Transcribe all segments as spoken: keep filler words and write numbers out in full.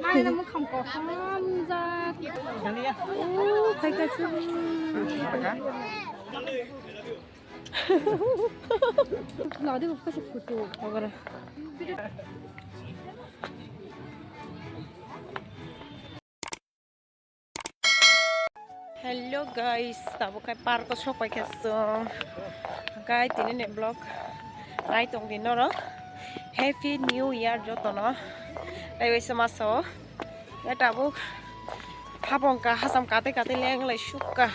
Ani mukhang kosom jak. Oh, phaikha chwng. Ladi bo kaisa photo. Hello guys, tabuk khe park o sok paikha chwng. Hwnkhe tini ni vlog nai tong di norok. Happy New Year jotono. Tei waisa maso. Tei tabuk hapong ka hacham kate kate leng lai sukka.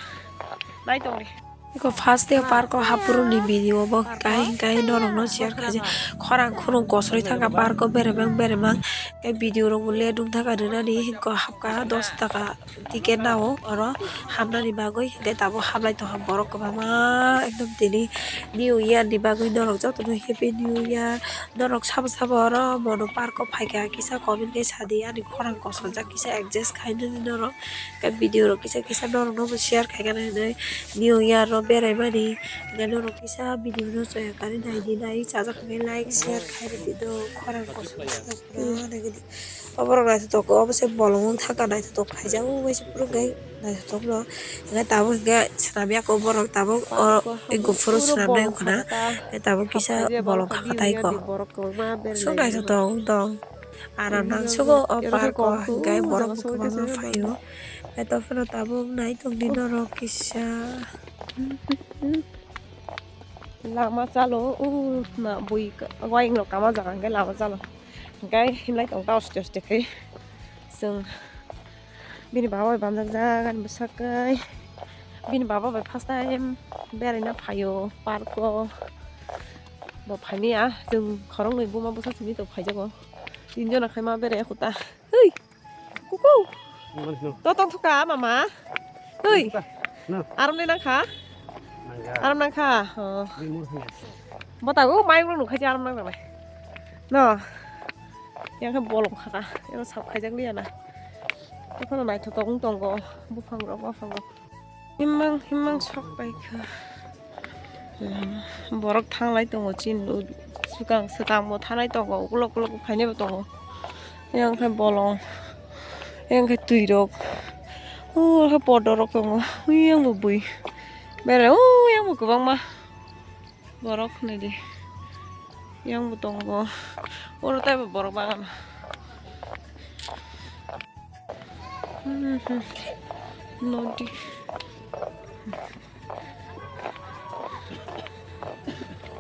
Nai tong di. Iko first day park o hapuru ni video bo kahi kahi norok no share khaijak. Khorang khurung kosoi thangkha park o beremang beremang. Tei video rok bo le nung thangkha nini hinko hapkha dos taka. Ticket nao oro hamnani bagwi, hwnkhe tabuk hablai tongkha borok kwbangma, ekdom tini New Year ni bagwi norok jotono Happy New Year. Norok sabo sabo oro Mono Park o phaikha kisa comment khe sadi, ani khorang kosoljak kisa adjust khainani norok, tei video rok kisa kisa norokno bo share khaikha hinwi New Year o beraimani, hwnkhe norok kisa video no chaya karwi naidi, nai chajak hwnkhe like share khairwdi do khorang kosoljak. Oborok naithotok, obo se bolong wng thangkha, naithotok khaijak, obo se puro khe naithotok no. Hwnkhe tabuk hwnkhe swnamya khe borok tabuk o, o kuphuru swnamnai wngkha na. Hwnkhe tabuk kisa bolong khakha tai kho. Sok naithotok wng tong. Aram nang sugo o park o hwnkhe borok kwbangma phaio. Hwnkhe tei phano tabuk nai tongdi norok kisa. Lama chalo, o na bui ka-, wayeng rok kama jaga hwnkhe lama chalo. Hwnkhe hinlai tong ta oste oste khe chwng bini baba bai bamjak jak ani bwsakhe. Bini baba bai first time beraina phaio park o. Bo phaimaya, chwng khoroknwi buma bwsa simi tong phaijago. Tinjona khai ma beraiya kho ta. Hei! Kuku. Mano. To tong thuka mama. Hei. Thuka. No. Aram le nangkha? Nangkha. Aram nangkha. Oh. Ni mur hanya. Bo ta go mai rok nukha je aram nang nai. No. Yang khe bolong khaka. Yang sap khaijak liya na. Ekhano naithotok wng tongo. Buphang rok, buphang rok. Himang himang sok paikha. Borok thanglai tongo chini swkang swkang bo thanai tongo ukulok ukulok bo phainai bo tongo. Yang khe bolong, yang khe twi rok, o khe podo rok tongo, yang bo bui berai o yang bo kwbangma. Borok naidi. Yang bo tongo. Oro tei bo borok bagan. Nodi.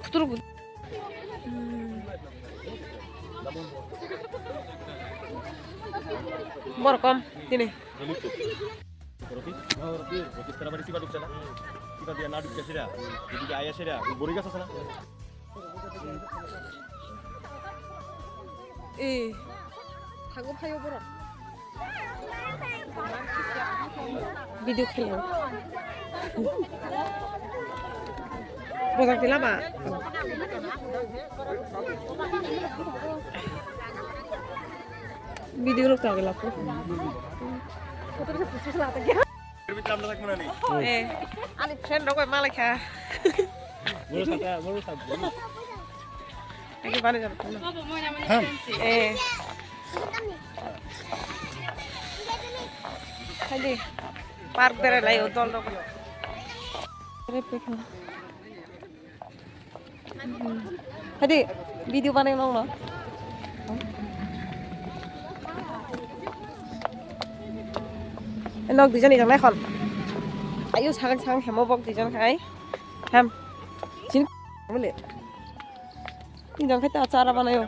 Kutur bu-, borok kom tini. Roti? Oh, roti. Roti sekarang mari siapa duksa na? Siapa dia nadu duksa sida? Jadi dia ayah sida. Bori gasa sana. Eh, thango phaio borok. Video khayo. Bojak tila ba? Video rok tangwi lapho. Eh, ani friend rok bai malai kha. Agi bani jam. Eh. Hadi. Park berai lai o dol rok. Hadi, video banai nong no. Nok duijon ijak nai khon. Ayu sagang sagang hemo bok duijon khai. Ham. Chin mule. Ijak khai ta chara banai o.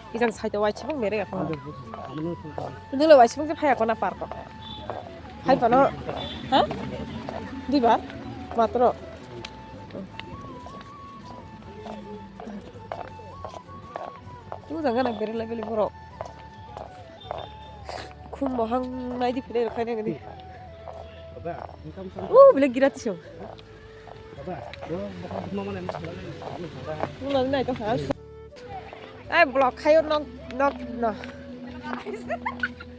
Ijang side o waisibung mere gakho. Dole waisibung je phaya kona park o. Hai pano. Ha? Duibar? Matro. Tu jang gana bere lai bele borok. Khum mohang nai di philai rok khai nang di. Baba, income Uh, bele gira tisong. Baba, do baka buma mana ni sala ni. Mula nai to khas. Ai, block khayo nok nok no.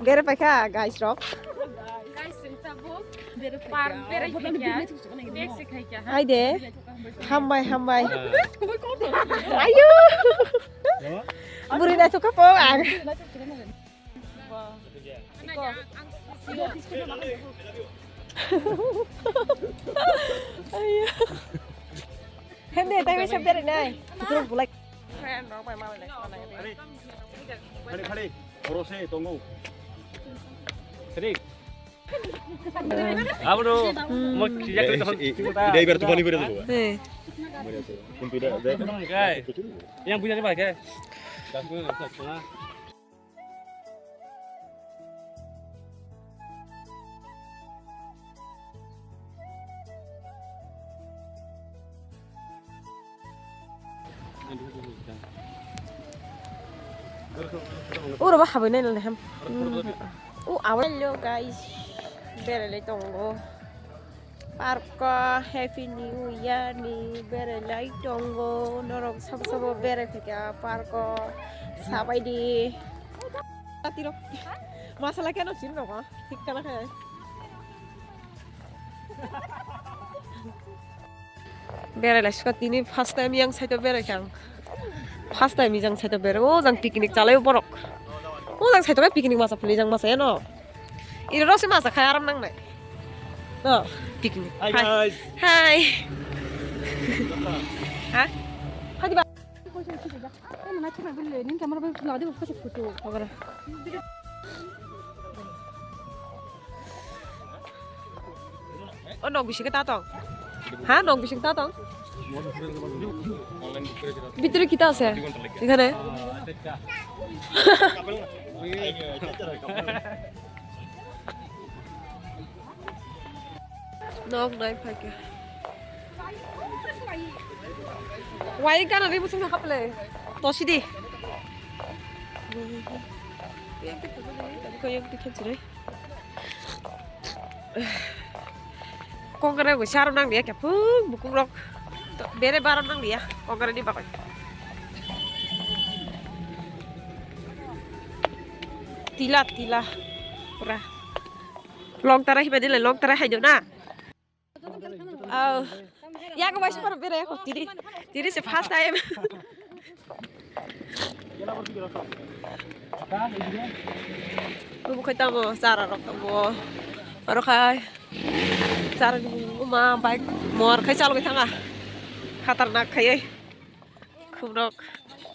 Bere paikha guys rok. Guys, sing tabuk. Park berai khaikha, bag se khaikha, ha? Hai de. Hambai, hambai. Ayo. Buri naithok kha po ang. Ayo. Hende, tai bai sab berai nai. Kuturuk bulai. Friend rok bai malai nai. Khare, khare. Oro se tongo. Khare. Abono, mo khijak le tong. Dai ber tufani bere tong. Eh. Kumpi da, da. Kai. Yang punya ni ba kai. Uro ba habai nai nang ham. U awal lo guys. Berai lai tongo. Park o Happy New Year ni berai lai tongo. Norok sabo sabo berai phaikha park o. Sabai di. Tati rok. Masala keno sin rok. Thik kana khai. Berai lai suka tini first time yang saito berai kang. First time yang saito berai. O jang picnic chalai borok. O jang saito picnic masa phili jang masa ya no. Iri rok se masa khai aram nang nai. No, picnic. Hi, guys. Hi. Ha? Hadi ba. O nok bisingo ta tong. Ha, nok bisingo ta tong. Bidire kita ase. Ekhane. Nok nai phaikha. Wai gana ri busung thangkha pele. Tosi di. Yang tik tadi kau yang tik kan cerai. Kongkare bo saro nang dia kepung bukung rok. Bere baro nang dia kongkare ni bakoi. Tila tila. Pura. Long tara hiba dile long tara hai do na. Oh. Ya ko bai sipar bere ko tiri. Tiri se first time. Bubu khai tamo chara rok tamo. Aro khai chara ni uma bike mor khai chalo thanga. Khatarnak khai. Khumrok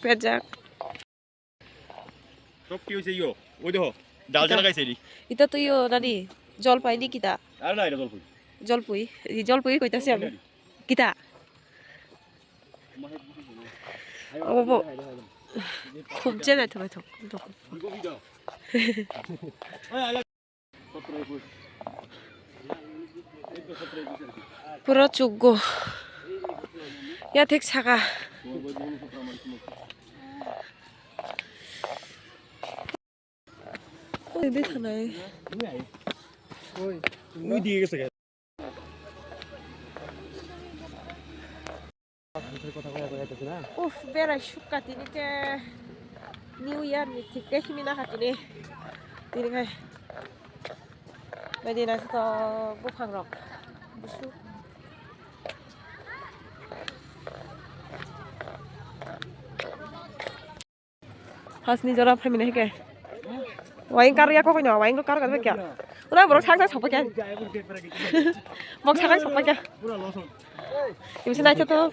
pejak. Tok tio se yo. Oi deho. Dal jala kai se di. Ita to yo nani. Jolpai ni kita. Ar na ida jolpui. Jolpui. Jolpui koita se ami. Kita. Obo bo. Khum je naithok naithok. Pura chukgo. Ya thik saka. Ui, di gese. Uf, berai sukha tini khe New Year ni thik khe himina kha tini. Tini khai bai di naithotok buphang rok. Busuk. Hasni jora phaimani hike. Waing kar ya kokoi no, waing kar ka kya. Una borok sak sak sopa kya. Bok sak sak sopa kya. Imsi naithotok.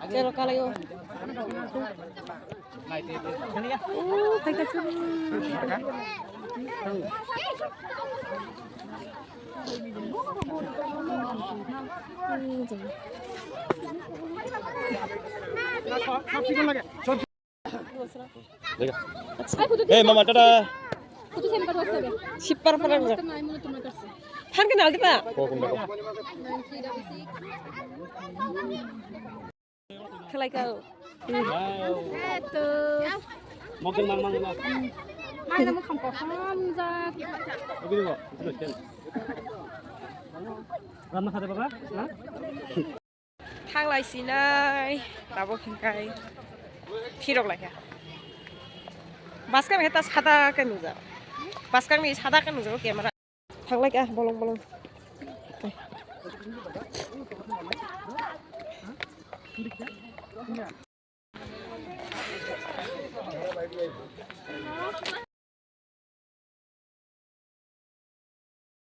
Jero kalayo. Oh, khai ka chu. Hey, mama, tata. Sipar parang. Phan kenal di, Pak? Oh, kunda. Khelai kau. Mokeng mang mang mang. Mai namu kham kok hamjak. Oke, bo. Ramna khade baba? Ha? Thanglai sinai, tabuk hingkai phirok laikha. Baskang heta sada khe nujak. Baskang ni sada khe nujak camera. Thanglai kha bolong bolong.